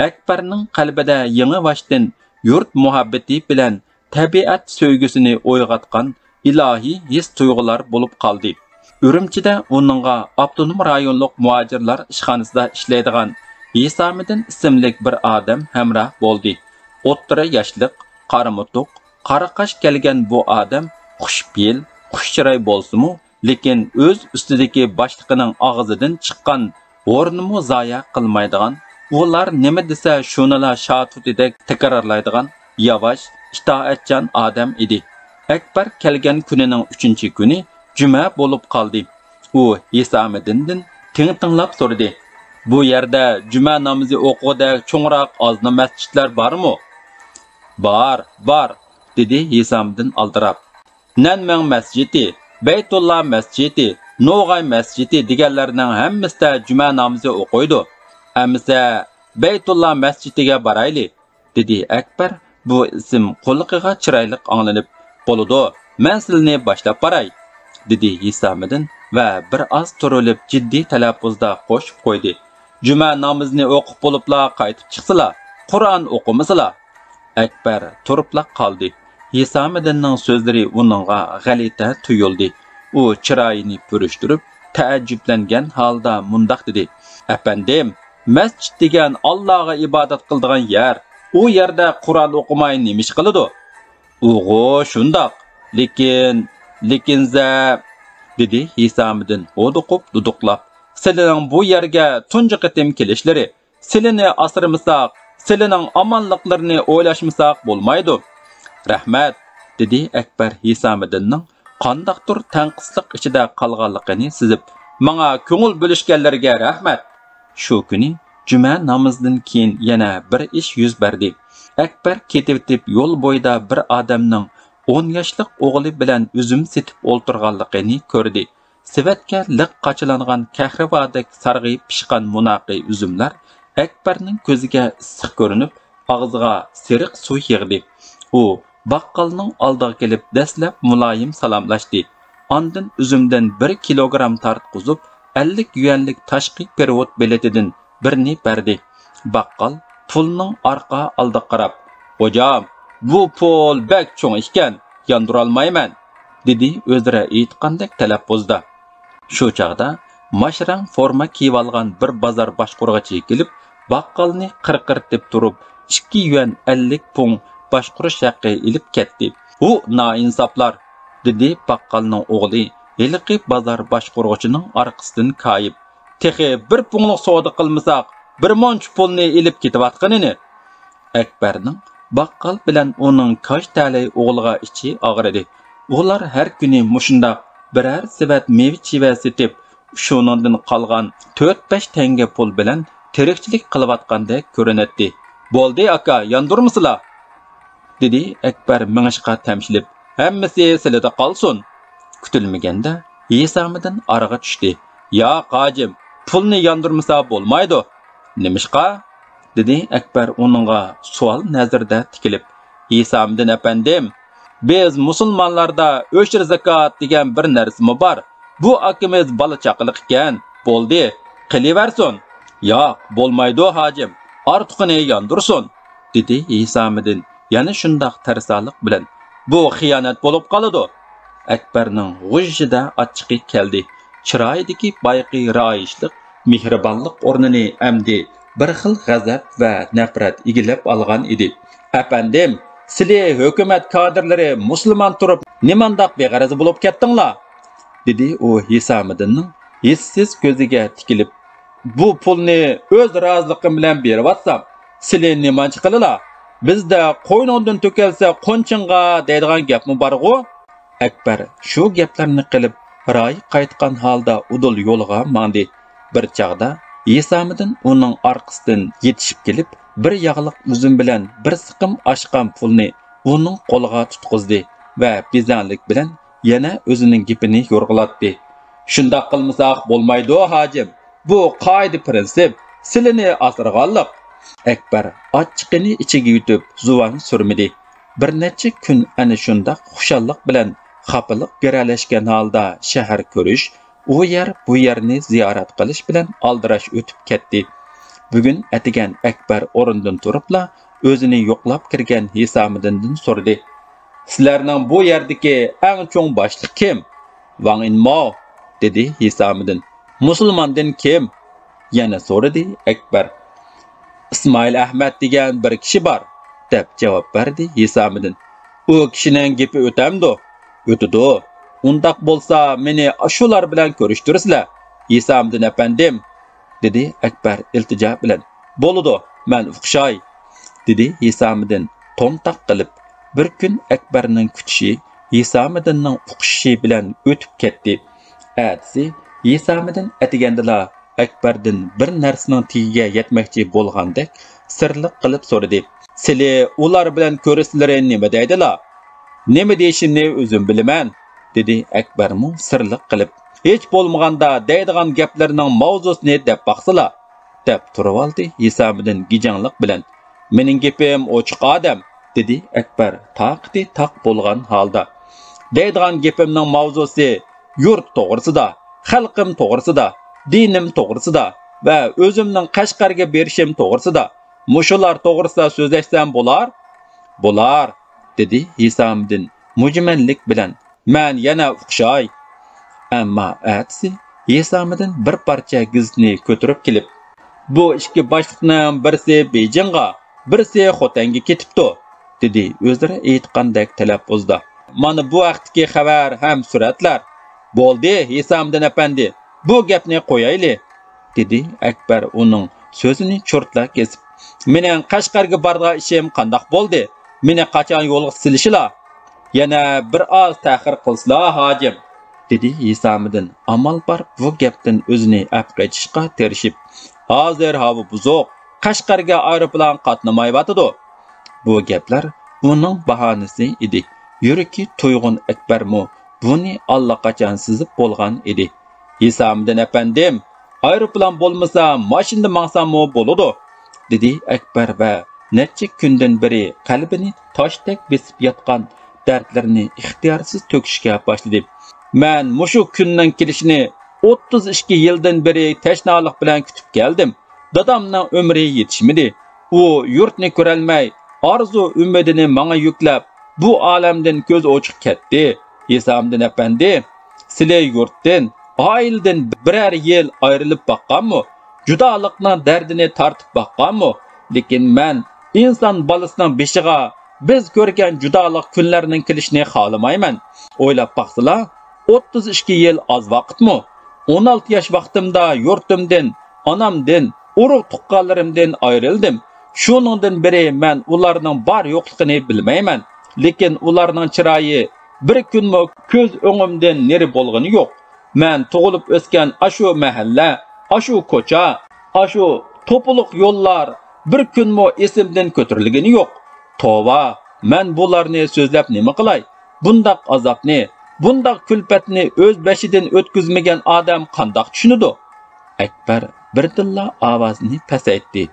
ئەكبەرنىڭ قەلبىدە يېڭىباشتىن يۇرت مۇھەببىتى بىلەن تەبىئەت سۆيگۈسىنى ئويغاتقان ئىلاھىي ھېس-تۇيغۇلار بولۇپ قالدى. ئۈرۈمچىدە ئۇنىڭغا ئاپتونوم رايونلۇق مۇھاجىرلار ئىشخانىسىدا ئىشلەيدىغان ھېسامىدىن ئىسىملىك بىر ئادەم ھەمراھ بولدى. ئوتتۇرا ياشلىق، قارا مۇتۇق، قارا قاش كەلگەن بۇ ئادەم خۇش پېئىل، خۇش چىراي بولسىمۇ، لېكىن ئۆز ئۈستىدىكى باشلىقىنىڭ ئاغزىدىن چىققان ھورنىمۇ زايە قىلمايدىغان، ئۇلار نېمە دېسە شۇنىلا شاتۇتىدەك تەكرارلايدىغان ياۋاش، ئىتائەتچان ئادەم ئىدى. ئەكبەر كەلگەن كۈنىنىڭ ئۈچىنچى كۈنى جۈمە بولۇپ قالدى. ئۇ ھېسامىدىندىن تىڭ-تىڭلاپ سورىدى: «بۇ يەردە جۈمە نامىزى ئوقۇغۇدەك چوڭراق ئازنا مەسچىتلەر بارمۇ؟» «بار، بار»، دېدى ھېسامىدىن ئالدىراپ. «نەنمېڭ مەسچىتى، بەيتۇللا مەسچىتى، نوغاي مەسچىتى دېگەنلەرنىڭ ھەممىسىدە جۈمە نامىزى ئوقۇيدۇ. ئەمىسە بەيتۇللا مەسچىتىگە بارايلى»، دېدى ئەكبەر بۇ ئىسىم قۇلىقىغا چىرايلىق ئاڭلىنىپ. «بولىدۇ، مەن سىلىنى باشلاپ باراي»، دېدى ھېسامىدىن ۋە بىر ئاز تۇرۇلۇپ جىددىي تەلەپپۇزدا قوشۇپ قويدى: «جۈمە نامىزىنى ئوقۇپ بولۇپلا قايتىپ چىقسىلا، قۇرئان ئوقۇمىسىلا.» ئەكبەر تۇرۇپلا قالدى. ھېسامىدىننىڭ سۆزلىرى ئۇنىڭغا غەلىتە تۇيۇلدى. ئۇ چىرايىنى پۈرۈشتۈرۈپ، تەئەججۈپلەنگەن ھالدا مۇنداق دېدى: «ئەپەندىم، مەسچىت دېگەن ئاللاغا ئىبادەت قىلىدىغان يەر. ئۇ يەردە قۇرئان ئوقۇماي نېمە ئىش قىلىدۇ؟» «ئۇغۇ شۇنداق، لېكىن، لېكىنزە...» دېدى ھېسامىدىن ھودۇقۇپ دۇدۇقلاپ. «سىلىنىڭ بۇ يەرگە تۇنجى قېتىم كېلىشلىرى. سىلىنى ئاسرىمىساق، سىلىنىڭ ئامانلىقلىرىنى ئويلاشمىساق بولمايدۇ.» «رەھمەت»، دېدى ئەكبەر ھېسامىدىننىڭ قانداقتۇر تەڭقىسلىق ئىچىدە قالغانلىقىنى سېزىپ. «ماڭا كۆڭۈل بۆلۈشكەنلىرىگە رەھمەت.» شۇ كۈنى جۈمە نامىزىدىن كېيىن يەنە بىر ئىش يۈز بەردى. ئەكبەر كېتىۋېتىپ يول بويىدا بىر ئادەمنىڭ ئون ياشلىق ئوغلى بىلەن ئۈزۈم سېتىپ ئولتۇرغانلىقىنى كۆردى. سېۋەتكە لىق قاچىلانغان كەھرىۋادەك سارغىيىپ پىشقان مۇناقى ئۈزۈملەر ئەكبەرنىڭ كۆزىگە ئىسسىق كۆرۈنۈپ، ئاغزىغا سېرىق سۇ يىغدى. ئۇ باققالنىڭ ئالدىغا كېلىپ، دەسلەپ مۇلايىم سالاملاشتى. ئاندىن ئۈزۈمدىن بىر كىلوگرام تارتقۇزۇپ، ئەللىك يۈەنلىك تاشقى پېرېۋوت بېلىتىدىن بىرنى بەردى. باققال پۇلنىڭ ئارقا ئالدىغا قاراپ: «غوجام، بۇ پۇل بەك چوڭ ئىكەن، ياندۇرالمايمەن.» دېدى ئۆزرە ئېيتقاندەك تەلەپپۇزدا. شۇ چاغدا ماشرەڭ فورما كىيىۋالغان بىر بازار باشقۇرغۇچى كېلىپ، باققالنى قىرقىرىتىپ تۇرۇپ، ئىككى يۈەن ئەللىك پۇڭ باشقۇرۇش ھەققى ئېلىپ كەتتى. «ھۇ، نائىنساپلار!» دېدى باققالنىڭ ئوغلى ھېلىقى بازار باشقۇرغۇچىنىڭ ئارقىسىدىن كايىپ. «تېخى بىر پۇڭلۇق سودا قىلمىساق، بىر مۇنچە پۇلنى ئېلىپ كېتىۋاتقىنىنى.» ئەكبەرنىڭ باققال بىلەن ئۇنىڭ كاج تەلەي ئوغلىغا ئىچى ئاغرىدى. ئۇلار ھەر كۈنى مۇشۇنداق بىرەر سېۋەت مېۋە-چېۋە سېتىپ، شۇنىڭدىن قالغان تۆت-بەش تەڭگە پۇل بىلەن تىرىكچىلىك قىلىۋاتقاندەك كۆرۈنەتتى. «بولدى ئاكا، ياندۇرمىسىلا!» دېدى ئەكبەر مېڭىشقا تەمشىلىپ. «ھەممىسى سىلىدە قالسۇن.» كۈتۈلمىگەندە ھېسامىدىن ئارىغا چۈشتى. «ياق، ھاجىم، پۇلنى ياندۇرمىسا بولمايدۇ.» «نېمىشقا؟» دېدى ئەكبەر ئۇنىڭغا سوئال نەزىرىدە تىكىلىپ. «ھېسامىدىن ئەپەندىم، بىز مۇسۇلمانلاردا ئۆشۈر زاكات دېگەن بىر نەرسىمۇ بار. بۇ ئاكىمىز بالا چاقىلىق ئىكەن. بولدى، قېلىۋەرسۇن.» «ياق، بولمايدۇ ھاجىم، ئارتۇقىنى ياندۇرسۇن.» دېدى ھېسامىدىن يەنە شۇنداق تەرسالىق بىلەن. «بۇ خىيانەت بولۇپ قالىدۇ.» ئەكبەرنىڭ غۇژژىدە ئاچچىقى كەلدى. چىرايىدىكى بايىقى رايىشلىق، مېھرىبانلىق ئورنىنى ئەمدى بىر خىل غەزەپ ۋە نەپرەت ئىگىلەپ ئالغان ئىدى. «ئەپەندىم، سىلى ھۆكۈمەت كادىرلىرى مۇسۇلمان تۇرۇپ نېمانداق بىغەرەز بولۇپ كەتتىڭلار؟» دېدى ئۇ ھېسامىدىننىڭ ھېسسىز كۆزىگە تىكىلىپ. «بۇ پۇلنى ئۆز رازىلىقىم بىلەن بېرىۋاتسام، سىلى نېمانچە قىلىلا؟ بىزدە «قوينۇڭدىن تۆكۈلسە قونچىڭغا» دەيدىغان گەپمۇ بارغۇ؟» ئەكبەر شۇ گەپلەرنى قىلىپ، رايى قايتقان ھالدا ئۇدۇل يولىغا ماڭدى. بىر چاغدا ھېسامىدىن ئۇنىڭ ئارقىسىدىن يېتىشىپ كېلىپ، بىر ياغلىق ئۈزۈم بىلەن بىر سىقىم ئاشقان پۇلنى ئۇنىڭ قولىغا تۇتقۇزدى ۋە بېزەڭلىك بىلەن يەنە ئۆزىنىڭ گېپىنى يورغىلاتتى. «شۇنداق قىلمىساق بولمايدۇ، ھاجىم. بۇ قائىدە-پىرىنسىپ، سىلىنى ئاسرىغانلىق.» ئەكبەر ئاچچىقىنى ئىچىگە يۇتۇپ، زۇۋان سۈرمىدى. بىر نەچچە كۈن ئەنە شۇنداق خۇشاللىق بىلەن خاپىلىق گىرەلەشكەن ھالدا شەھەر كۆرۈش، ئۇ يەر، بۇ يەرنى زىيارەت قىلىش بىلەن ئالدىراش ئۆتۈپ كەتتى. بۈگۈن ئەتىگەن ئەكبەر ئورنىدىن تۇرۇپلا ئۆزىنى يوقلاپ كىرگەن ھېسامىدىندىن سورىدى. سىلەرنىڭ بۇ يەردىكى ئەڭ چوڭ باشلىق كىم؟ ۋاڭ ئىنماۋ، دېدى ھېسامىدىن. مۇسۇلماندىن كىم؟ يەنە سورىدى ئەكبەر. ئىسمائىل ئەھمەد دېگەن بىر كىشى بار، دەپ جاۋاب بەردى ھېسامىدىن. ئۇ كىشىنىڭ گېپى ئۆتەمدۇ؟ ئۆتىدۇ. ئۇنداق بولسا مېنى ئاشۇلار بىلەن كۆرۈشتۈرسىلە، ھېسامىدىن ئەپەندىم، دېدى ئەكبەر ئىلتىجا بىلەن. بولىدۇ، مەن ئۇقۇشاي، دېدى ھېسامىدىن تومتاق قىلىپ. بىر كۈن ئەكبەرنىڭ كۈتۈشى ھېسامىدىننىڭ ئۇقۇشۇشى بىلەن ئۆتۈپ كەتتى. ئەتىسى ھېسامىدىن ئەتىگەندىلا ئەكبەردىن بىر نەرسىنىڭ تېگىگە يەتمەكچى بولغاندەك سىرلىق قىلىپ سورىدى. سىلى ئۇلار بىلەن كۆرۈشلىرى نېمە دەيدىلا؟ نېمە دېيىشىمنى ئۆزۈم بىلىمەن، دېدى ئەكبەرمۇ سىرلىق قىلىپ. ھېچ بولمىغاندا دەيدىغان گەپلىرىنىڭ ماۋزۇسىنى دەپ باقسىلا، دەپ تۇرۇۋالدى ھېسامىدىن گىجاڭلىق بىلەن. مېنىڭ گېپىم ئوچۇق ئادەم، دېدى ئەكبەر تاقىتى تاق بولغان ھالدا. دەيدىغان گېپىمنىڭ ماۋزۇسى يۇرت توغرىسىدا، خەلقىم توغرىسىدا، دىنىم توغرىسىدا ۋە ئۆزۈمنىڭ قەشقەرگە بېرىشىم توغرىسىدا. مۇشۇلار توغرىسىدا سۆزلەشسەم بولار؟ بولار، دېدى ھېسامىدىن مۇجمەللىك بىلەن. مەن يەنە ئۇقۇشاي. ئەمما ئەتىسى ھېسامىدىن بىر پارچە گېزىتنى كۆتۈرۈپ كېلىپ، بۇ ئىككى باشلىقنىڭ بىرسى بېيجىڭغا، بىرسى خوتەنگە كېتىپتۇ، دېدى ئۆزلىرى ئېيتقاندەك تەلەپپۇزدا. مانا بۇ ھەقتىكى خەۋەر ھەم سۈرەتلەر. بولدى، ھېسامىدىن ئەپەندى، بۇ گەپنى قويايلى، دېدى ئەكبەر ئۇنىڭ سۆزىنى چۇرتلا كېسىپ. مېنىڭ قەشقەرگە بارىدىغان ئىشىم قانداق بولدى؟ مېنى قاچان يولغا سېلىشىلا؟ يەنە بىر ئاز تەخىر قىلسىلا، ھاجىم، دېدى ھېسامىدىن ئامال بار بۇ گەپتىن ئۆزىنى ئەپ قېچىشقا تىرىشىپ. ھازىر ھاۋا بۇزۇق، قەشقەرگە ئايروپىلان قاتنىمايۋاتىدۇ. بۇ گەپلەر ئۇنىڭ باھانىسى ئىدى. يۈرىكى تويغۇن ئەكبەرمۇ بۇنى ئاللىقاچان سېزىپ بولغان ئىدى. ھېسامىدىن ئەپەندىم، ئايروپىلان بولمىسا ماشىنىدا ماڭساممۇ بولىدۇ، دېدى ئەكبەر ۋە نەچچە كۈندىن بېرى قەلبىنى تاشتەك بېسىپ ياتقان دەردلىرىنى ئىختىيارسىز تۆكۈشكە باشلىدى. مەن مۇشۇ كۈننىڭ كېلىشىنى ئوتتۇز ئىككى يىلدىن بېرى تەشنالىق بىلەن كۈتۈپ كەلدىم. دادامنىڭ ئۆمرى يېتىشمىدى. ئۇ يۇرتنى كۆرەلمەي، ئارزۇ ئۈمىدىنى ماڭا يۈكلەپ، بۇ ئالەمدىن كۆزى ئوچۇق كەتتى. ھېسامىدىن ئەپەندى، سىلى يۇرتتىن، ئائىلىدىن بىرەر يىل ئايرىلىپ باققانمۇ؟ جۇدالىقنىڭ دەردىنى تارتىپ باققانمۇ؟ لېكىن مەن ئىنسان بالىسىنىڭ بېشىغا بىز كۆرگەن جۇدالىق كۈنلەرنىڭ كېلىشىنى خالىمايمەن. ئويلاپ باقسىلا، ئوتتۇز ئىككى يىل ئاز ۋاقىتمۇ؟ ئون ئالتە ياش ۋاقتىمدا يۇرتۇمدىن، ئانامدىن، ئۇرۇق-تۇغقانلىرىمدىن ئايرىلدىم. شۇنىڭدىن بېرى مەن ئۇلارنىڭ بار-يوقلۇقىنى بىلمەيمەن. لېكىن ئۇلارنىڭ چىرايى بىر كۈنمۇ كۆز ئۆڭۈمدىن نېرى بولغىنى يوق. مەن تۇغۇلۇپ ئۆسكەن ئاشۇ مەھەللە، ئاشۇ كوچا، ئاشۇ توپىلىق يوللار بىر كۈنمۇ ئېسىمدىن كۆتۈرۈلگىنى يوق. توۋا، مەن بۇلارنى سۆزلەپ نېمە قىلاي؟ بۇنداق ئازابنى، بۇنداق كۈلپەتنى ئۆز بېشىدىن ئۆتكۈزمىگەن ئادەم قانداق چۈشىنىدۇ؟ ئەكبەر بىردىنلا ئاۋازىنى پەسەيتتى.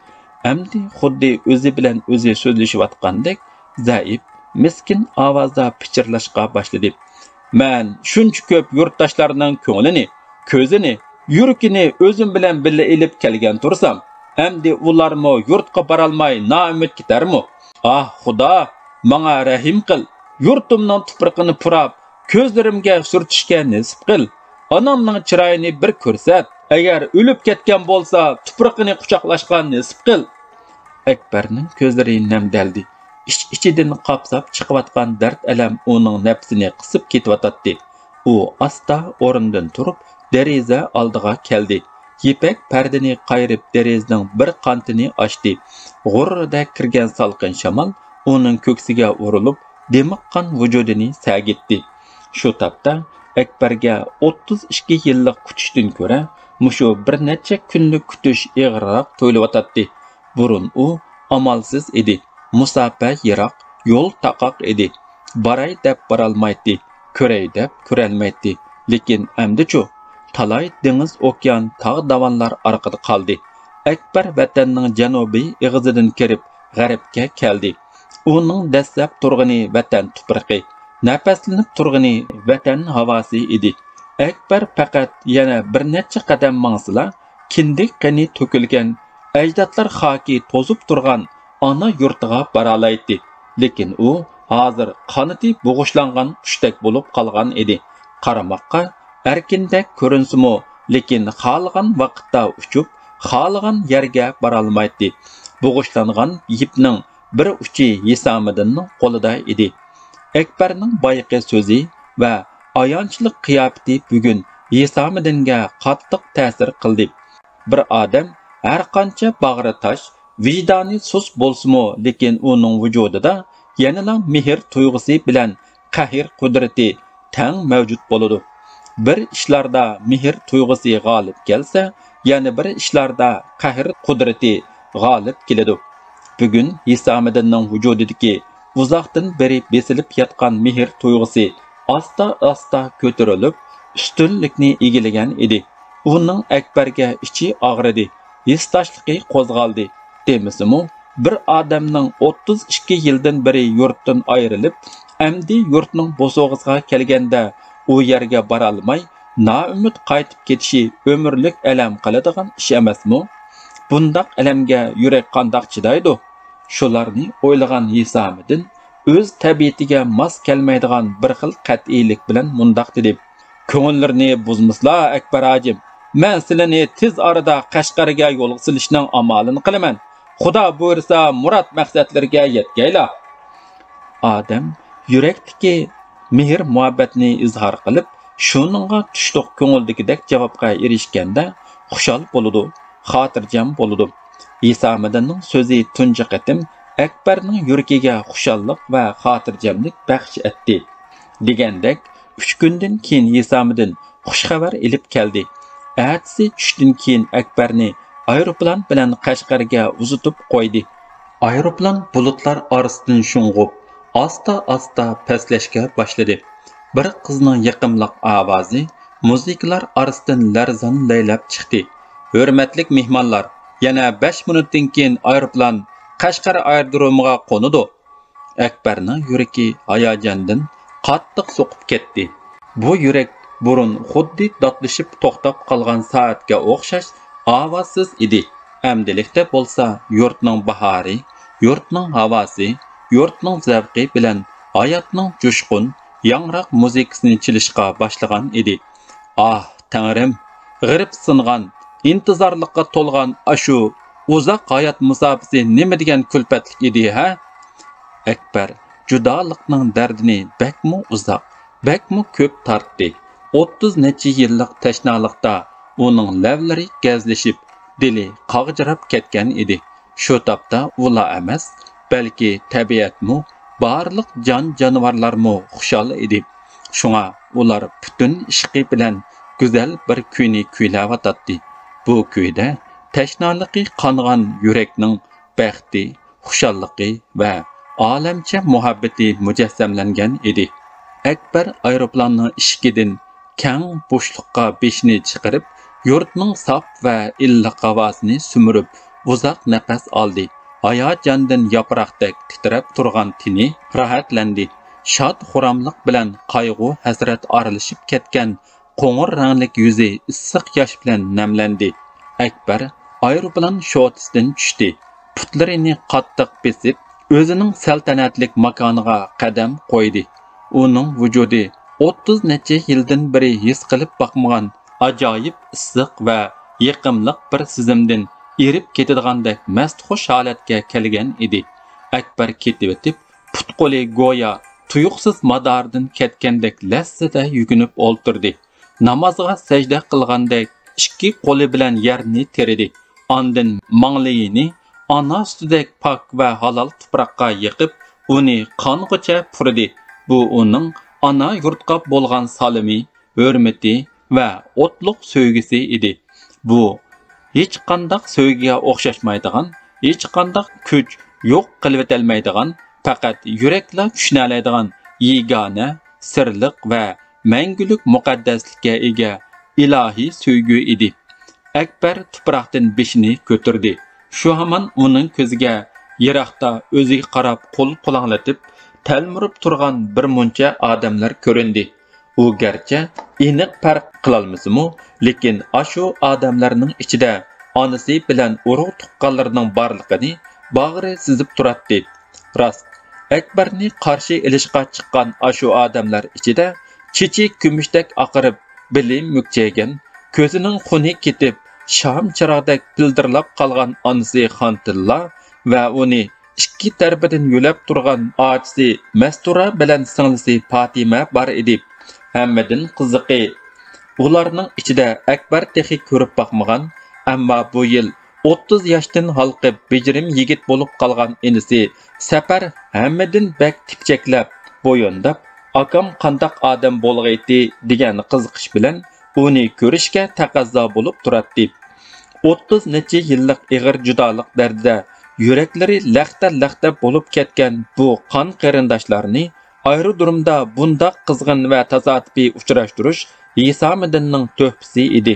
ئەمدى خۇددى ئۆزى بىلەن ئۆزى سۆزلىشىۋاتقاندەك زەئىپ، مىسكىن ئاۋازدا پىچىرلاشقا باشلىدى. مەن شۇنچە كۆپ يۇرتداشلارنىڭ كۆڭلىنى، كۆزىنى، يۈرىكىنى ئۆزۈم بىلەن بىللە ئېلىپ كەلگەن تۇرسام، ئەمدى ئۇلارمۇ يۇرتقا بارالماي نائۈمىد كېتەرمۇ؟ ئاھ، خۇدا، ماڭا رەھىم قىل. يۇرتۇمنىڭ تۇپرىقىنى پۇراپ، كۆزلىرىمگە سۈرتۈشكە نېسىپ قىل. ئانامنىڭ چىرايىنى بىر كۆرسەت. ئەگەر ئۆلۈپ كەتكەن بولسا، تۇپرىقىنى قۇچاقلاشقا نېسىپ قىل. ئەكبەرنىڭ كۆزلىرى نەمدەلدى. ئىچ-ئىچىدىن قاپساپ چىقىۋاتقان دەرد-ئەلەم ئۇنىڭ نەپسىنى قىسىپ كېتىۋاتاتتى. ئۇ ئاستا ئورنىدىن تۇرۇپ، دېرىزە ئالدىغا كەلدى. يىپەك پەردىنى قايرىپ، دېرىزىنىڭ بىر قانىتىنى ئاچتى. غۇررىدە كىرگەن سالقىن شامال ئۇنىڭ كۆكسىگە ئۇرۇلۇپ، دىمىققان ۋۇجۇدىنى سەگىتتى. شۇ تاپتا ئەكبەرگە ئوتتۇز ئىككى يىللىق كۈتۈشتىن كۆرە، مۇشۇ بىر نەچچە كۈنلۈك كۈتۈش ئېغىرراق تۇيۇلۇۋاتاتتى. بۇرۇن ئۇ ئامالسىز ئىدى. مۇساپە يىراق، يول تاقاق ئىدى. باراي دەپ بارالمايتتى، كۆرەي دەپ كۆرەلمەيتتى. لېكىن ئەمدىچۇ؟ تالاي دېڭىز، ئوكيان، تاغ داۋانلار ئارقىدا قالدى. ئەكبەر ۋەتەننىڭ جەنۇبىي ئېغىزىدىن كىرىپ، غەربكە كەلدى. ئۇنىڭ دەسسەپ تۇرغىنى ۋەتەن تۇپرىقى، نەپەسلىنىپ تۇرغىنى ۋەتەن ھاۋاسى ئىدى. ئەكبەر پەقەت يەنە بىر نەچچە قەدەم ماڭسىلا، كىندىك قېنى تۆكۈلگەن ئەجدادلار خاكى توزۇپ تۇرغان ئانا يۇرتىغا بارالايتتى. لېكىن ئۇ ھازىر قانىتى بوغۇشلانغان قۇشتەك بولۇپ قالغان ئىدى. قارىماققا ئەركىندەك كۆرۈنسىمۇ، لېكىن خالىغان ۋاقىتتا ئۇچۇپ، خالىغان يەرگە بارالمايتتى. بوغۇشلانغان يىپنىڭ بىر ئۇچى ھېسامىدىننىڭ قولىدا ئىدى. ئەكبەرنىڭ بايىقى سۆزى ۋە ئايانچلىق قىياپىتى بۈگۈن ھېسامىدىنگە قاتتىق تەسىر قىلدى. بىر ئادەم ھەرقانچە باغرى تاش، ۋىجدانى سۇس بولسىمۇ، لېكىن ئۇنىڭ ۋۇجۇدىدا يەنىلا مېھىر تۇيغۇسى بىلەن قەھر قۇدرىتى تەڭ مەۋجۇت بولىدۇ. بىر ئىشلاردا مېھىر تۇيغۇسى غالىب كەلسە، يەنە بىر ئىشلاردا قەھر قۇدرىتى غالىب كېلىدۇ. بۈگۈن ھېسامىدىننىڭ ۋۇجۇدىدىكى ئۇزاقتىن بېرى بېسىلىپ ياتقان مېھىر تۇيغۇسى ئاستا-ئاستا كۆتۈرۈلۈپ، ئۈستۈنلۈكنى ئىگىلىگەن ئىدى. ئۇنىڭ ئەكبەرگە ئىچى ئاغرىدى، ھېسداشلىقى قوزغالدى. دېمىسىمۇ، بىر ئادەمنىڭ ئوتتۇز ئىككى يىلدىن بېرى يۇرتتىن ئايرىلىپ، ئەمدى يۇرتنىڭ بوسۇغىسىغا كەلگەندە، ئۇ يەرگە بارالماي، نائۈمىد قايتىپ كېتىشى ئۆمۈرلۈك ئەلەم قىلىدىغان ئىش ئەمەسمۇ؟ بۇنداق ئەلەمگە يۈرەك قانداق چىدايدۇ؟ شۇلارنى ئويلىغان ھېسامىدىن ئۆز تەبىئىتىگە ماس كەلمەيدىغان بىر خىل قەتئىيلىك بىلەن مۇنداق دېدى: «كۆڭۈللىرىنى بۇزمىسىلا، ئەكبەر ھاجىم، مەن سىلىنى تېز ئارىدا قەشقەرگە يولغا سېلىشنىڭ ئامالىنى قىلىمەن. خۇدا بۇيرۇسا، مۇراد مەقسەتلىرىگە يەتكەيلا.» ئادەم يۈرەكتىكى مېھىر-مۇھەببەتنى ئىزھار قىلىپ، شۇنىڭغا تۇشلۇق كۆڭۈلدىكىدەك جاۋابقا ئېرىشكەندە، خۇشال بولىدۇ، خاتىرجەم بولىدۇ. ھېسامىدىننىڭ سۆزى تۇنجى قېتىم ئەكبەرنىڭ يۈرىكىگە خۇشاللىق ۋە خاتىرجەملىك بەخش ئەتتى. دېگەندەك، ئۈچ كۈندىن كېيىن ھېسامىدىن خۇش خەۋەر ئېلىپ كەلدى. ئەتىسى چۈشتىن كېيىن ئەكبەرنى ئايروپىلان بىلەن قەشقەرگە ئۇزىتىپ قويدى. ئايروپىلان بۇلۇتلار ئارىسىدىن شۇڭغۇپ، ئاستا-ئاستا پەسلەشكە باشلىدى. بىر قىزنىڭ يېقىملىق ئاۋازى مۇزىكىلار ئارىسىدىن لەرزان لەيلەپ چىقتى. «ھۆرمەتلىك مېھمانلار، يەنە بەش مىنۇتتىن كېيىن ئايروپىلان قەشقەر ئايرودرومىغا قونىدۇ.» ئەكبەرنىڭ يۈرىكى ھاياجاندىن قاتتىق سوقۇپ كەتتى. بۇ يۈرەك بۇرۇن خۇددى داتلىشىپ توختاپ قالغان سائەتكە ئوخشاش ئاۋازسىز ئىدى. ئەمدىلىكتە بولسا يۇرتنىڭ باھارى، يۇرتنىڭ ھاۋاسى، يۇرتنىڭ زەۋقى بىلەن ھاياتنىڭ جۇشقۇن، ياڭراق مۇزىكىسىنى چېلىشقا باشلىغان ئىدى. ئاھ، تەڭرىم! غېرىبسىنغان، ئىنتىزارلىققا تولغان ئاشۇ ئۇزاق ھايات مۇساپىسى نېمىدېگەن كۈلپەتلىك ئىدى ھە؟ ئەكبەر جۇدالىقنىڭ دەردىنى بەكمۇ ئۇزاق، بەكمۇ كۆپ تارتتى. ئوتتۇز نەچچە يىللىق تەشنالىقتا ئۇنىڭ لەۋلىرى گەزلىشىپ، دىلى قاغجىراپ كەتكەن ئىدى. شۇ تاپتا ئۇلا ئەمەس، بەلكى تەبىئەتمۇ، بارلىق جان-جانىۋارلارمۇ خۇشال ئىدى. شۇڭا ئۇلار پۈتۈن ئىشقى بىلەن گۈزەل بىر كۈينى كۈيلەۋاتاتتى. بۇ كۈيدە تەشنالىقى قانغان يۈرەكنىڭ بەختى، خۇشاللىقى ۋە ئالەمچە مۇھەببىتى مۇجەسسەملەنگەن ئىدى. ئەكبەر ئايروپىلاننىڭ ئىشىكىدىن كەڭ بوشلۇققا بېشىنى چىقىرىپ، يۇرتنىڭ ساپ ۋە ئىللىق ھاۋاسىنى سۈمۈرۈپ، ئۇزاق نەپەس ئالدى. ھاياجاندىن ياپراقتەك تىترەپ تۇرغان تېنى راھەتلەندى. شاد-خۇراملىق بىلەن قايغۇ-ھەسرەت ئارىلىشىپ كەتكەن قوڭۇر رەڭلىك يۈزى ئىسسىق ياش بىلەن نەملەندى. ئەكبەر ئايروپىلان شوتىسىدىن چۈشتى. پۇتلىرىنى قاتتىق بېسىپ، ئۆزىنىڭ سەلتەنەتلىك ماكانىغا قەدەم قويدى. ئۇنىڭ ۋۇجۇدى ئوتتۇز نەچچە يىلدىن بېرى ھېس قىلىپ باقمىغان ئاجايىپ ئىسسىق ۋە يېقىملىق بىر سېزىمدىن ئېرىپ كېتىدىغاندەك مەستخۇش ھالەتكە كەلگەن ئىدى. ئەكبەر كېتىۋېتىپ، پۇت-قولى گويا تۇيۇقسىز مادارىدىن كەتكەندەك لەسسىدە يۈگۈنۈپ ئولتۇردى. نامازغا سەجدە قىلغاندەك ئىككى قولى بىلەن يەرنى تېرىدى. ئاندىن ماڭلىيىنى ئانا سۈتىدەك پاك ۋە ھالال تۇپراققا يېقىپ، ئۇنى قانغىچە پۇرىدى. بۇ ئۇنىڭ ئانا يۇرتقا بولغان سالىمى، ھۆرمىتى ۋە ئوتلۇق سۆيگۈسى ئىدى. بۇ ھېچقانداق سۆيگۈگە ئوخشاشمايدىغان، ھېچقانداق كۈچ يوق قىلىۋېتەلمەيدىغان، پەقەت يۈرەكلا چۈشىنەلەيدىغان يېگانە، سىرلىق ۋە مەڭگۈلۈك مۇقەددەسلىككە ئىگە ئىلاھىي سۆيگۈ ئىدى. ئەكبەر تۇپراقتىن بېشىنى كۆتۈردى. شۇ ھامان ئۇنىڭ كۆزىگە يىراقتا ئۆزىگە قاراپ قول قولاڭلىتىپ، تەلمۈرۈپ تۇرغان بىر مۇنچە ئادەملەر كۆرۈندى. ئۇ گەرچە ئېنىق پەرق قىلالمىسىمۇ، لېكىن ئاشۇ ئادەملەرنىڭ ئىچىدە ئانىسى بىلەن ئۇرۇق-تۇغقانلىرىنىڭ بارلىقىنى باغرى سېزىپ تۇراتتى. راست، ئەكبەرنى قارشى ئېلىشقا چىققان ئاشۇ ئادەملەر ئىچىدە چېچى كۈمۈشتەك ئاقىرىپ، بېلى مۈكچەيگەن، كۆزىنىڭ قۇنى كېتىپ، شام چىراغدەك پىلدىرلاپ قالغان ئانىسى خانتىللا ۋە ئۇنى ئىككى تەرىپىدىن يۆلەپ تۇرغان ئاچىسى مەستۇرا بىلەن سىڭلىسى پاتىمە بار ئىدى. ھەممىدىن قىزىقى، ئۇلارنىڭ ئىچىدە ئەكبەر تېخى كۆرۈپ باقمىغان، ئەمما بۇ يىل ئوتتۇز ياشتىن ھالقىپ، بېجىرىم يىگىت بولۇپ قالغان ئىنىسى سەپەر ھەممىدىن بەك تىپچەكلەپ، بويۇنداپ، «ئاكام قانداق ئادەم بولغىيتتى؟» دېگەن قىزىقىش بىلەن ئۇنى كۆرۈشكە تەقەززا بولۇپ تۇراتتى. ئوتتۇز نەچچە يىللىق ئېغىر جۇدالىق دەردىدە يۈرەكلىرى لەختە-لەختە بولۇپ كەتكەن بۇ قان قېرىنداشلارنى ئايرودرومدا بۇنداق قىزغىن ۋە تاسادىپىي ئۇچراشتۇرۇش ھېسامىدىننىڭ تۆھپىسى ئىدى.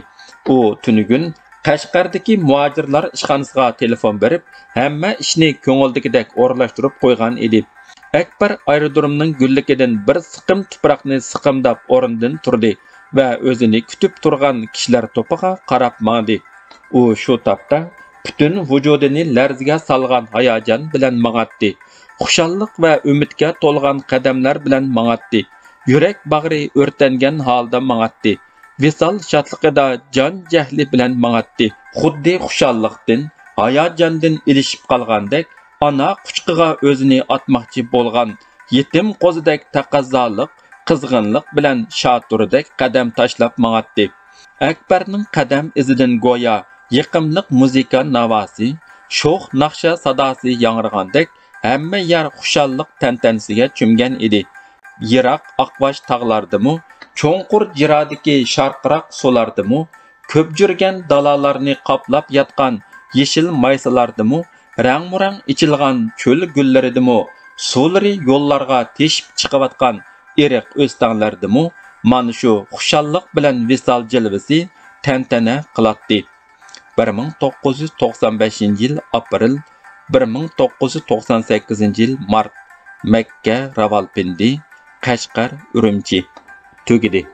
ئۇ تۈنۈگۈن قەشقەردىكى مۇھاجىرلار ئىشخانىسىغا تېلېفون بېرىپ، ھەممە ئىشنى كۆڭۈلدىكىدەك ئورۇنلاشتۇرۇپ قويغان ئىدى. ئەكبەر ئايرودرومنىڭ گۈللۈكىدىن بىر سىقىم تۇپراقنى سىقىمداپ ئورنىدىن تۇردى ۋە ئۆزىنى كۈتۈپ تۇرغان كىشىلەر توپىغا قاراپ ماڭدى. ئۇ شۇ تاپتا پۈتۈن ۋۇجۇدىنى لەرزىگە سالغان ھاياجان بىلەن ماڭاتتى. خۇشاللىق ۋە ئۈمىدكە تولغان قەدەملەر بىلەن ماڭاتتى. يۈرەك باغرى ئۆرتەنگەن ھالدا ماڭاتتى. ۋىسال شادلىقىدا جان جەھلى بىلەن ماڭاتتى. خۇددى خۇشاللىقتىن، ھاياجاندىن ئېلىشىپ قالغاندەك، ئانا قۇچىقىغا ئۆزىنى ئاتماقچى بولغان يېتىم قوزىدەك تەقەززالىق، قىزغىنلىق بىلەن شاتۇردەك قەدەم تاشلاپ ماڭاتتى. ئەكبەرنىڭ قەدەم ئىزىدىن گويا يېقىملىق مۇزىكا ناۋاسى، شوخ ناخشا ساداسى ياڭرىغاندەك، ھەممە يەر خۇشاللىق تەنتەنىسىگە چۆمگەن ئىدى. يىراق ئاقباش تاغلاردىمۇ، چوڭقۇر جىرادىكى شارقىراق سۇلاردىمۇ، كۆپجۈرگەن دالالارنى قاپلاپ ياتقان يېشىل مايسىلاردىمۇ، رەڭمۇرەڭ ئېچىلغان چۆل گۈللىرىدىمۇ، سۇلىرى يوللارغا تېشىپ چىقىۋاتقان ئېرىق ئۆستەڭلەردىمۇ مانا شۇ خۇشاللىق بىلەن ۋىسال جىلۋىسى تەنتەنە قىلاتتى. بىر مىڭ توققۇز يۈز توقسان بەشىنچى يىل ئاپرېل، بىر مىڭ توققۇز يۈز توقسان سەككىزىنچى يىل مارت، مەككە، راۋالپىندى، قەشقەر، ئۈرۈمچى. تۈگىدى.